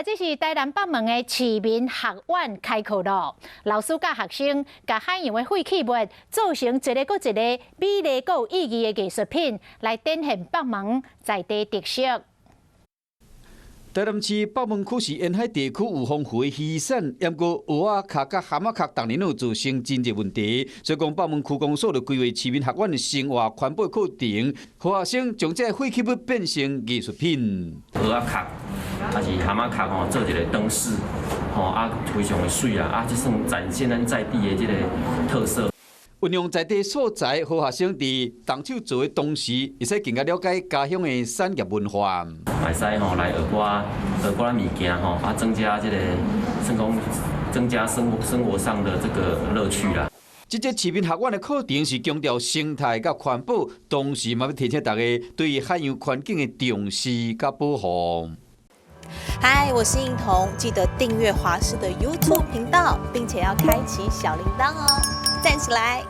這是台南北門的市民學院開課囉，老師佮學生共海洋的廢棄物做成一个閣一个美麗閣有意義的藝術品，來展現北門在地特色。台南市北門區是沿海地區有豐富的漁產，毋過蚵仔殼佮蚶仔殼，逐年攏有造成真濟問題。所以講北門區公所就規劃市民學院的生活環保課程，予學生將這廢棄物變成藝術品。蚵仔殼抑是蚶仔殼吼，做一個燈飾，吼啊，非常的媠啊，啊，這算展現咱在地的這個特色。運用在地素材，予學生佇動手做的同時，會使更加了解家鄉的產業文化。會使吼來學寡學寡物件吼，啊，增加這個算講增加生活上的這個樂趣啦。這個市民學院的課程是強調生態佮環保，同時嘛欲提醒大家對海洋環境的重視佮保護。嗨，我是應彤，記得訂閱華視的 YouTube 頻道，並且要開啟小鈴鐺哦，讚起來！